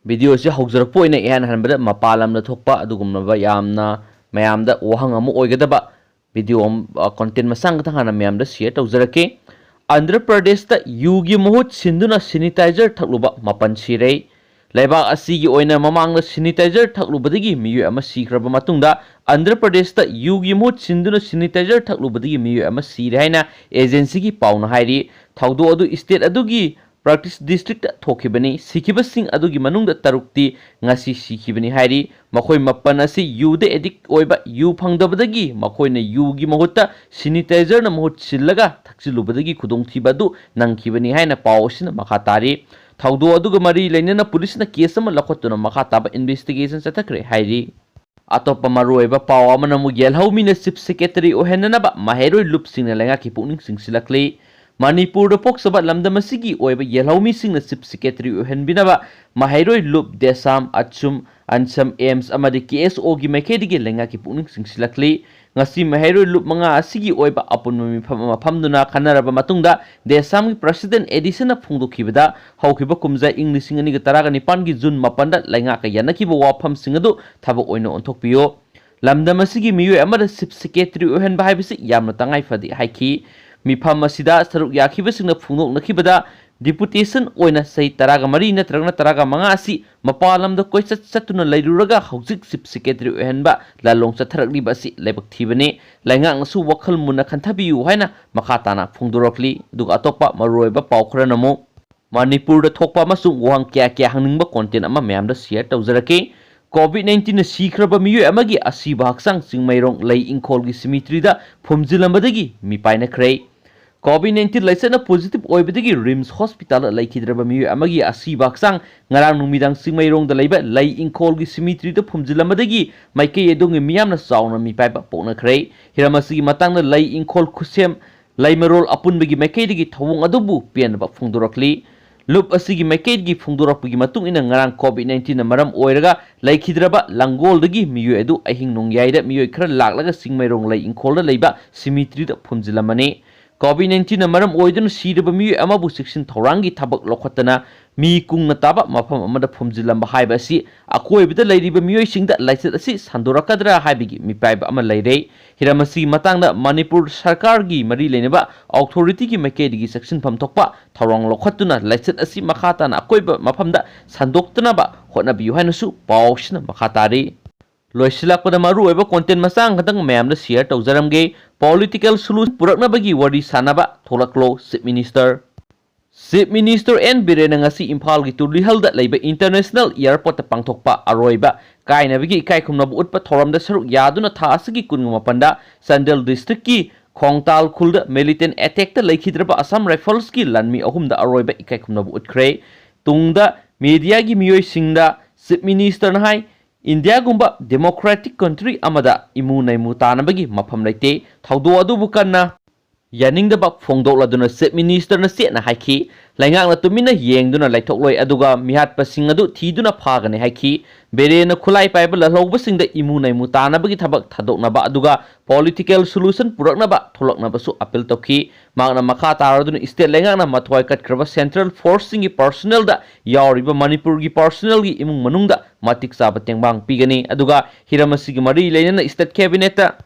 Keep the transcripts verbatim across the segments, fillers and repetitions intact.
ꯚꯤꯗꯤꯑꯣꯁꯤ ꯍꯧꯖꯔꯛꯄ ꯑꯣꯏꯅ ꯏꯍꯥꯟ ꯍꯥꯟꯕꯗ ꯃꯄꯥꯟ ꯂꯝꯗ ꯊꯣꯛꯄ ꯑꯗꯨꯒꯨꯝꯂꯕ ꯌꯥꯝꯅ ꯃꯌꯥꯝꯗ ꯋꯥꯍꯪ ꯑꯃ ꯑꯣꯏꯒꯗꯕ ꯚꯤꯗꯤꯑꯣ ꯑꯃ, ꯑ, content ꯃꯆꯥ ꯈꯛꯇꯪ ꯍꯥꯟꯅ ꯃꯌꯥꯝꯗ share ꯇꯧꯖꯔꯛꯀꯦ꯫ ꯑꯟꯙ꯭ꯔ ꯄ꯭ꯔꯗꯦꯁꯇ ꯌꯨꯒꯤ ꯃꯍꯨꯠ ꯁꯤꯟꯗꯨꯅ sanitizer ꯊꯛꯂꯨꯕ ꯃꯥꯄꯟ ꯁꯤꯔꯦ꯫ ꯂꯩꯕꯥꯛ ꯑꯁꯤꯒꯤ ꯑꯣꯏꯅ ꯃꯃꯥꯡꯗ sanitizer ꯊꯛꯂꯨꯕꯗꯒꯤ ꯃꯤꯑꯣꯏ ꯑꯃ ꯁꯤꯈ꯭ꯔꯕ ꯃꯇꯨꯡꯗ, ꯑꯟꯙ꯭ꯔ ꯄ꯭ꯔꯗꯦꯁꯇ ꯌꯨꯒꯤ ꯃꯍꯨꯠ ꯁꯤꯟꯗꯨꯅ sanitizer ꯊꯛꯂꯨꯕꯗꯒꯤ ꯃꯤꯑꯣꯏ ꯑꯃ ꯁꯤꯔꯦ ꯍꯥꯏꯅ agencyꯒꯤ ꯄꯥꯎꯅ ꯍꯥꯏꯔꯤ꯫ ꯊꯧꯗꯣꯛ ꯑꯗꯨ state ꯑꯗꯨꯒꯤ ꯄ꯭ꯔꯥꯛꯇꯤꯁ ꯗꯤꯁꯇ꯭ꯔꯤꯛꯇ ꯊꯣꯛꯈꯤꯕꯅꯤ꯫ ꯁꯤꯈꯤꯕꯁꯤꯡ ꯑꯗꯨꯒꯤ ꯃꯅꯨꯡꯗ ꯇꯔꯨꯛꯇꯤ ꯉꯁꯤ ꯁꯤꯈꯤꯕꯅꯤ ꯍꯥꯏꯔꯤ꯫ ꯃꯈꯣꯏ ꯃꯥꯄꯟ ꯑꯁꯤ ꯌꯨꯗ addict ꯑꯣꯏꯕ, ꯌꯨ ꯐꯪꯗꯕꯗꯒꯤ ꯃꯈꯣꯏꯅ ꯌꯨꯒꯤ ꯃꯍꯨꯠꯇ sanitizerꯅ ꯃꯍꯨꯠ ꯁꯤꯜꯂꯒ ꯊꯛꯆꯤꯜꯂꯨꯕꯗꯒꯤ ꯈꯨꯗꯣꯡꯊꯤꯕ ꯑꯗꯨ ꯅꯪꯈꯤꯕꯅꯤ ꯍꯥꯏꯅ ꯄꯥꯎ ꯑꯁꯤꯅ ꯃꯈꯥ ꯇꯥꯔꯤ꯫ ꯊꯧꯗꯣꯛ ꯑꯗꯨꯒ ꯃꯔꯤ ꯂꯩꯅꯅ ꯄꯨꯂꯤꯁꯅ case ꯑꯃ ꯂꯧꯈꯠꯇꯨꯅ ꯃꯈꯥ ꯇꯥꯕ investigation ꯆꯠꯊꯈ꯭ꯔꯦ ꯍꯥꯏꯔꯤ꯫ ꯑꯇꯣꯞꯄ ꯃꯔꯨꯑꯣꯏꯕ ꯄꯥꯎ ꯑꯃꯅ ꯑꯃꯨꯛ ꯌꯦꯜꯍꯧꯃꯤꯅ Chief Secretary ꯑꯣꯏꯍꯟꯅꯅꯕ ꯃꯍꯩꯔꯣꯏ ꯂꯨꯞꯁꯤꯡꯅ ꯂꯩꯉꯥꯛꯀꯤ ꯄꯨꯛꯅꯤꯡ ꯆꯤꯡꯁꯤꯜꯂꯛꯂꯤ꯫ ꯃꯅꯤꯄꯨꯔꯗ ꯄꯣꯛꯆꯕ ꯂꯝꯗꯝ ꯑꯁꯤꯒꯤ ꯑꯣꯏꯕ ꯌꯦꯜꯍꯧꯃꯤꯁꯤꯡꯅ Chief Secretary ꯑꯣꯏꯍꯟꯕꯤꯅꯕ ꯃꯍꯩꯔꯣꯏ ꯂꯨꯞ ꯗꯦꯁꯥꯝ, ꯑꯆꯨꯝ, ꯑꯟꯁꯝ, ꯑꯦꯝꯁ ꯑꯃꯗꯤ KSOꯒꯤ ꯃꯥꯏꯀꯩꯗꯒꯤ ꯂꯩꯉꯥꯛꯀꯤ ꯄꯨꯛꯅꯤꯡ ꯆꯤꯡꯁꯤꯜꯂꯛꯂꯤ꯫ ꯉꯁꯤ ꯃꯍꯩꯔꯣꯏ ꯂꯨꯞ ꯃꯉꯥ ꯑꯁꯤꯒꯤ ꯑꯣꯏꯕ ꯑꯄꯨꯟꯕ ꯃꯤꯐꯝ ꯑꯃ ꯐꯝꯗꯨꯅ ꯈꯟꯅꯔꯕ ꯃꯇꯨꯡꯗ ꯗꯦꯁꯥꯝꯒꯤ President ꯑꯦꯗꯤꯁꯟꯅ ꯐꯣꯡꯗꯣꯛꯈꯤꯕꯗ, ꯍꯧꯈꯤꯕ ꯀꯨꯝꯖꯥ ꯏꯪ ꯂꯤꯁꯤꯡ ꯑꯅꯤꯒ ꯇꯔꯥꯒ ꯅꯤꯄꯥꯟꯒꯤ ꯖꯨꯟ ꯃꯥꯄꯟꯗ ꯂꯩꯉꯥꯛꯀ ꯌꯥꯅꯈꯤꯕ ꯋꯥꯐꯝꯁꯤꯡ ꯑꯗꯨ ꯊꯕꯛ ꯑꯣꯏꯅ ꯑꯣꯟꯊꯣꯛꯄꯤꯌꯨ꯫ ꯂꯝꯗꯝ ꯑꯁꯤꯒꯤ ꯃꯤꯑꯣꯏ ꯑꯃꯗ Chief Secretary ꯑꯣꯏꯍꯟꯕ ꯍꯥꯏꯕꯁꯤ ꯌꯥꯝꯅ ꯇꯉꯥꯏ ꯐꯗꯦ ꯍꯥꯏꯈꯤ꯫ ꯃꯤꯐꯝ ꯑꯁꯤꯗ ꯁꯔꯨꯛ ꯌꯥꯈꯤꯕꯁꯤꯡꯅ ꯐꯣꯡꯗꯣꯛꯅꯈꯤꯕꯗ, deputation ꯑꯣꯏꯅ ꯆꯍꯤ ꯇꯔꯥꯒ ꯃꯔꯤ ꯅꯠꯇ꯭ꯔꯒꯅ ꯇꯔꯥꯒ ꯃꯉꯥ ꯑꯁꯤ ꯃꯄꯥꯟ ꯂꯝꯗ ꯀꯣꯏꯆꯠ ꯆꯠꯇꯨꯅ ꯂꯩꯔꯨꯔꯒ ꯍꯧꯖꯤꯛ Chief Secretary ꯑꯣꯏꯍꯟꯕ ꯂꯥꯂꯣꯡ ꯆꯠꯊꯔꯛꯂꯤꯕ ꯑꯁꯤ ꯂꯥꯏꯕꯛ ꯊꯤꯕꯅꯤ꯫ ꯂꯩꯉꯥꯛꯅꯁꯨ ꯋꯥꯈꯜ ꯃꯨꯟꯅ ꯈꯟꯊꯕꯤꯌꯨ ꯍꯥꯏꯅ ꯃꯈꯥ ꯇꯥꯅ ꯐꯣꯡꯗꯣꯔꯛꯂꯤ꯫ ꯑꯗꯨꯒ ꯑꯇꯣꯞꯄ ꯃꯔꯨꯑꯣꯏꯕ ꯄꯥꯎ ꯈꯔꯅ ꯑꯃꯨꯛ ꯃꯅꯤꯄꯨꯔꯗ ꯊꯣꯛꯄ ꯑꯃꯁꯨꯡ ꯋꯥꯍꯪ ꯀꯌꯥ ꯀꯌꯥ ꯍꯪꯅꯤꯡꯕ content ꯑꯃ ꯃꯌꯥꯝꯗ share ꯇꯧꯖꯔꯛꯀꯦ꯫ COVID nineteenꯅ ꯁꯤꯈ꯭ꯔꯕ ꯃꯤꯑꯣꯏ ꯑꯃꯒꯤ ꯑꯁꯤꯕ ꯍꯛꯆꯥꯡ ꯆꯤꯡꯃꯩꯔꯣꯡ ꯂꯩ ꯏꯪꯈꯣꯜꯒꯤ cemeteryꯗ ꯐꯨꯝꯖꯤꯜꯂꯝꯕꯗꯒꯤ ꯃꯤꯄꯥꯏꯅꯈ꯭ꯔꯦ꯫ COVID nineteen ꯂꯥꯏꯆꯠꯅ positive ꯑꯣꯏꯕꯗꯒꯤ RIMS hospitalꯗ ꯂꯩꯈꯤꯗ꯭ꯔꯕ ꯃꯤꯑꯣꯏ ꯑꯃꯒꯤ ꯑꯁꯤꯕ ꯍꯛꯆꯥꯡ ꯉꯔꯥꯡ ꯅꯨꯃꯤꯗꯥꯡ ꯆꯤꯡꯃꯩꯔꯣꯡꯗ ꯂꯩꯕ ꯂꯩ ꯏꯪꯈꯣꯜꯒꯤ cemeteryꯗ ꯐꯨꯝꯖꯤꯜꯂꯝꯕꯗꯒꯤ ꯃꯥꯏꯀꯩ ꯑꯗꯣꯝꯒꯤ ꯃꯤꯌꯥꯝꯅ ꯆꯥꯎꯅ ꯃꯤꯄꯥꯏꯕ ꯄꯣꯛꯅꯈ꯭ꯔꯦ꯫ ꯍꯤꯔꯝ ꯑꯁꯤꯒꯤ ꯃꯇꯥꯡꯗ ꯂꯩ ꯏꯪꯈꯣꯜ ꯈꯨꯠꯁꯦꯝ ꯂꯩꯃꯔꯣꯜ ꯑꯄꯨꯟꯕꯒꯤ ꯃꯥꯏꯀꯩꯗꯒꯤ ꯊꯧꯑꯣꯡ ꯑꯗꯨꯕꯨ ꯄꯦꯟꯅꯕ ꯐꯣꯡꯗꯣꯔꯛꯂꯤ꯫ ꯂꯨꯞ ꯑꯁꯤꯒꯤ ꯃꯥꯏꯀꯩꯗꯒꯤ ꯐꯣꯡꯗꯣꯔꯛꯄꯒꯤ ꯃꯇꯨꯡ ꯏꯟꯅ, ꯉꯔꯥꯡ COVID nineteenꯅ ꯃꯔꯝ ꯑꯣꯏꯔꯒ ꯂꯩꯈꯤꯗ꯭ꯔꯕ ꯂꯥꯡꯒꯣꯜꯗꯒꯤ ꯃꯤꯑꯣꯏ ꯑꯗꯨ ꯑꯍꯤꯡ ꯅꯣꯡꯌꯥꯏꯗ ꯃꯤꯑꯣꯏ ꯈꯔ ꯂꯥꯛꯂꯒ ꯆꯤꯡꯃꯩꯔꯣꯡ ꯂꯩ ꯏꯪꯈꯣꯜꯗ ꯂꯩꯕ cemeteryꯗ ꯐꯨꯝꯖꯤꯜꯂꯝꯕꯅꯤ꯫ COVID nineteenꯅ ꯃꯔꯝ ꯑꯣꯏꯗꯨꯅ ꯁꯤꯔꯕ ꯃꯤꯑꯣꯏ ꯑꯃꯕꯨ ꯆꯦꯛꯁꯤꯟ ꯊꯧꯔꯥꯡꯒꯤ ꯊꯕꯛ ꯂꯧꯈꯠꯇꯅ ꯃꯤ ꯀꯨꯡꯅ ꯇꯥꯕ ꯃꯐꯝ ꯑꯃꯗ ꯐꯨꯝꯖꯤꯜꯂꯝꯕ ꯍꯥꯏꯕ ꯑꯁꯤ ꯑꯀꯣꯏꯕꯗ ꯂꯩꯔꯤꯕ ꯃꯤꯑꯣꯏꯁꯤꯡꯗ ꯂꯥꯏꯆꯠ ꯑꯁꯤ ꯁꯟꯗꯣꯔꯛꯀꯗ꯭ꯔꯥ ꯍꯥꯏꯕꯒꯤ ꯃꯤꯄꯥꯏꯕ ꯑꯃ ꯂꯩꯔꯦ꯫ ꯍꯤꯔꯝ ꯑꯁꯤꯒꯤ ꯃꯇꯥꯡꯗ ꯃꯅꯤꯄꯨꯔ ꯁꯔꯀꯥꯔꯒꯤ ꯃꯔꯤ ꯂꯩꯅꯕ ꯑꯣꯊꯣꯔꯤꯇꯤꯒꯤ ꯃꯥꯏꯀꯩꯗꯒꯤ ꯆꯦꯛꯁꯤꯟꯐꯝ ꯊꯣꯛꯄ ꯊꯧꯔꯥꯡ ꯂꯧꯈꯠꯇꯨꯅ ꯂꯥꯏꯆꯠ ꯑꯁꯤ ꯃꯈꯥ ꯇꯥꯅ ꯑꯀꯣꯏꯕ ꯃꯐꯝꯗ ꯁꯟꯗꯣꯛꯇꯅꯕ ꯍꯣꯠꯅꯕꯤꯌꯨ ꯍꯥꯏꯅꯁꯨ ꯄꯥꯎꯁꯤꯅ ꯃꯈꯥ ꯇꯥꯔꯤ꯫ ꯂꯣꯏꯁꯤꯜꯂꯛꯄꯗ ꯃꯔꯨꯑꯣꯏꯕ content ꯃꯆꯥ ꯑꯃꯈꯛꯇꯪ ꯃꯌꯥꯝꯗ share ꯇꯧꯖꯔꯝꯒꯦ꯫ Political solution ꯄꯨꯔꯛꯅꯕꯒꯤ ꯋꯥꯔꯤ ꯁꯥꯟꯅꯕ ꯊꯣꯛꯂꯛꯂꯣ, Chief Minister꯫ Chief Minister N ꯕꯤꯔꯦꯟꯅ ꯉꯁꯤ ꯏꯝꯐꯥꯜꯒꯤ ꯇꯨꯂꯤꯍꯜꯗ ꯂꯩꯕ International Airportꯇ ꯄꯥꯡꯊꯣꯛꯄ ꯑꯔꯣꯏꯕ ꯀꯥꯏꯅꯕꯒꯤ ꯏꯀꯥꯏ ꯈꯨꯝꯅꯕ ꯎꯠꯄ ꯊꯧꯔꯝꯗ ꯁꯔꯨꯛ ꯌꯥꯗꯨꯅ ꯊꯥ ꯑꯁꯤꯒꯤ ꯀꯨꯟꯒ ꯃꯥꯄꯟꯗ ꯆꯥꯟꯗꯦꯜ districtꯀꯤ ꯈꯣꯡꯇꯥꯜ ꯈꯨꯜꯗ militant attackꯇ ꯂꯩꯈꯤꯗ꯭ꯔꯕ Assam Riflesꯀꯤ ꯂꯥꯟꯃꯤ ꯑꯍꯨꯝꯗ ꯑꯔꯣꯏꯕ ꯏꯀꯥꯏ ꯈꯨꯝꯅꯕ ꯎꯠꯈ꯭ꯔꯦ꯫ ꯇꯨꯡꯗ mediaꯒꯤ ꯃꯤꯑꯣꯏꯁꯤꯡꯗ Chief Ministerꯅ ꯍꯥꯏ, "ꯏꯟꯗꯤꯌꯥꯒꯨꯝꯕ democratic country ꯑꯃꯗ ꯏꯃꯨ ꯅꯩꯃꯨ ꯇꯥꯅꯕꯒꯤ ꯃꯐꯝ ꯂꯩꯇꯦ꯫ ꯊꯧꯗꯣꯛ ꯑꯗꯨꯕꯨ ꯀꯟꯅ ꯌꯥꯅꯤꯡꯗꯕ ꯐꯣꯡꯗꯣꯛꯂꯗꯨꯅ Chief Ministerꯅ ꯆꯦꯠꯅ ꯍꯥꯏꯈꯤ, ꯂꯩꯉꯥꯛꯅ ꯇꯨꯃꯤꯟꯅ ꯌꯦꯡꯗꯨꯅ ꯂꯩꯊꯣꯛꯂꯣꯏ, ꯑꯗꯨꯒ ꯃꯤꯍꯥꯠꯄꯁꯤꯡ ꯑꯗꯨ ꯊꯤꯗꯨꯅ ꯐꯥꯒꯅꯤ" ꯍꯥꯏꯈꯤ꯫ ꯕꯤꯔꯦꯟꯅ ꯈꯨꯠꯂꯥꯏ ꯄꯥꯏꯕ ꯂꯥꯜꯍꯧꯕꯁꯤꯡꯗ ꯏꯃꯨ ꯅꯩꯃꯨ ꯇꯥꯅꯕꯒꯤ ꯊꯕꯛ ꯊꯥꯗꯣꯛꯅꯕ ꯑꯗꯨꯒ political solution ꯄꯨꯔꯛꯅꯕ ꯊꯣꯛꯂꯛꯅꯕꯁꯨ appeal ꯇꯧꯈꯤ꯫ ꯃꯍꯥꯛꯅ ꯃꯈꯥ ꯇꯥꯔꯗꯨꯅ state ꯂꯩꯉꯥꯛꯅ ꯃꯊ꯭ꯋꯥꯏ ꯀꯠꯈ꯭ꯔꯕ central forceꯁꯤꯡꯒꯤ personnelꯗ ꯌꯥꯎꯔꯤꯕ ꯃꯅꯤꯄꯨꯔꯒꯤ personnelꯒꯤ ꯏꯃꯨꯡ ꯃꯅꯨꯡꯗ ꯃꯇꯤꯛ ꯆꯥꯕ ꯇꯦꯡꯕꯥꯡ ꯄꯤꯒꯅꯤ, ꯑꯗꯨꯒ ꯍꯤꯔꯝ ꯑꯁꯤꯒꯤ ꯃꯔꯤ ꯂꯩꯅꯅ state cabinetꯇ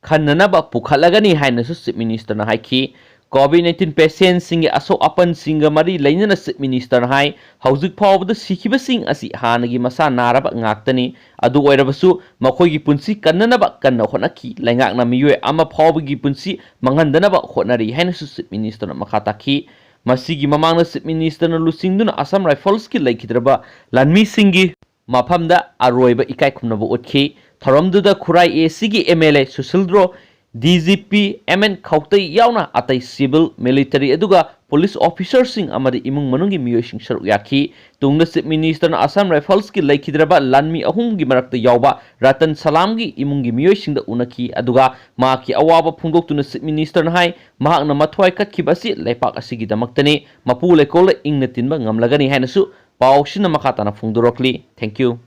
ꯈꯟꯅꯅꯕ ꯄꯨꯈꯠꯂꯒꯅꯤ ꯍꯥꯏꯅꯁꯨ Chief Ministerꯅ ꯍꯥꯏꯈꯤ꯫ COVID nineteen patientꯁꯤꯡꯒꯤ ꯑꯁꯣꯛ ꯑꯄꯟꯁꯤꯡꯒ ꯃꯔꯤ ꯂꯩꯅꯅ Chief Ministerꯅ ꯍꯥꯏ, ꯍꯧꯖꯤꯛ ꯐꯥꯎꯕꯗ ꯁꯤꯈꯤꯕꯁꯤꯡ ꯑꯁꯤ ꯍꯥꯟꯅꯒꯤ ꯃꯁꯥ ꯅꯥꯔꯕ ꯉꯥꯛꯇꯅꯤ꯫ ꯑꯗꯨ ꯑꯣꯏꯔꯕꯁꯨ ꯃꯈꯣꯏꯒꯤ ꯄꯨꯟꯁꯤ ꯀꯟꯅꯅꯕ ꯀꯟꯅ ꯍꯣꯠꯅꯈꯤ꯫ ꯂꯩꯉꯥꯛꯅ ꯃꯤꯑꯣꯏ ꯑꯃ ꯐꯥꯎꯕꯒꯤ ꯄꯨꯟꯁꯤ ꯃꯥꯡꯍꯟꯗꯅꯕ ꯍꯣꯠꯅꯔꯤ ꯍꯥꯏꯅꯁꯨ Chief Ministerꯅ ꯃꯈꯥ ꯇꯥꯈꯤ꯫ ꯃꯁꯤꯒꯤ ꯃꯃꯥꯡꯗ Chief Ministerꯅ ꯂꯨꯆꯤꯡꯗꯨꯅ Assam Riflesꯀꯤ ꯂꯩꯈꯤꯗ꯭ꯔꯕ ꯂꯥꯟꯃꯤꯁꯤꯡꯒꯤ ꯃꯐꯝꯗ ꯑꯔꯣꯏꯕ ꯏꯀꯥꯏ ꯈꯨꯝꯅꯕ ꯎꯠꯈꯤ꯫ ꯊꯧꯔꯝꯗꯨꯗ ꯈꯨꯔꯥꯏ ACꯒꯤ MLA ꯁꯨꯁꯤꯜꯗ꯭ꯔꯣ, DGP MN ꯈꯧꯇꯩ ꯌꯥꯎꯅ ꯑꯇꯩ civil, military ꯑꯗꯨꯒ police officerꯁꯤꯡ ꯑꯃꯗꯤ ꯏꯃꯨꯡ ꯃꯅꯨꯡꯒꯤ ꯃꯤꯑꯣꯏꯁꯤꯡ ꯁꯔꯨꯛ ꯌꯥꯈꯤ꯫ ꯇꯨꯡꯗ Chief Ministerꯅ Assam Riflesꯀꯤ ꯂꯩꯈꯤꯗ꯭ꯔꯕ ꯂꯥꯟꯃꯤ ꯑꯍꯨꯝꯒꯤ ꯃꯔꯛꯇ ꯌꯥꯎꯕ ꯔꯇꯟ ꯁꯂꯥꯝꯒꯤ ꯏꯃꯨꯡꯒꯤ ꯃꯤꯑꯣꯏꯁꯤꯡꯗ ꯎꯅꯈꯤ, ꯑꯗꯨꯒ ꯃꯍꯥꯛꯀꯤ ꯑꯋꯥꯕ ꯐꯣꯡꯗꯣꯛꯇꯨꯅ Chief Ministerꯅ ꯍꯥꯏ, ꯃꯍꯥꯛꯅ ꯃꯊ꯭ꯋꯥꯏ ꯀꯠꯈꯤꯕ ꯑꯁꯤ ꯂꯩꯄꯥꯛ ꯑꯁꯤꯒꯤꯗꯃꯛꯇꯅꯤ꯫ ꯃꯄꯨ ꯂꯩꯀꯣꯜꯗ ꯏꯪꯅ ꯇꯤꯟꯕ ꯉꯝꯂꯒꯅꯤ ꯍꯥꯏꯅꯁꯨ ꯄꯥꯎꯁꯤꯅ ꯃꯈꯥ ꯇꯥꯅ ꯐꯣꯡꯗꯣꯔꯛꯂꯤ꯫ Thank you꯫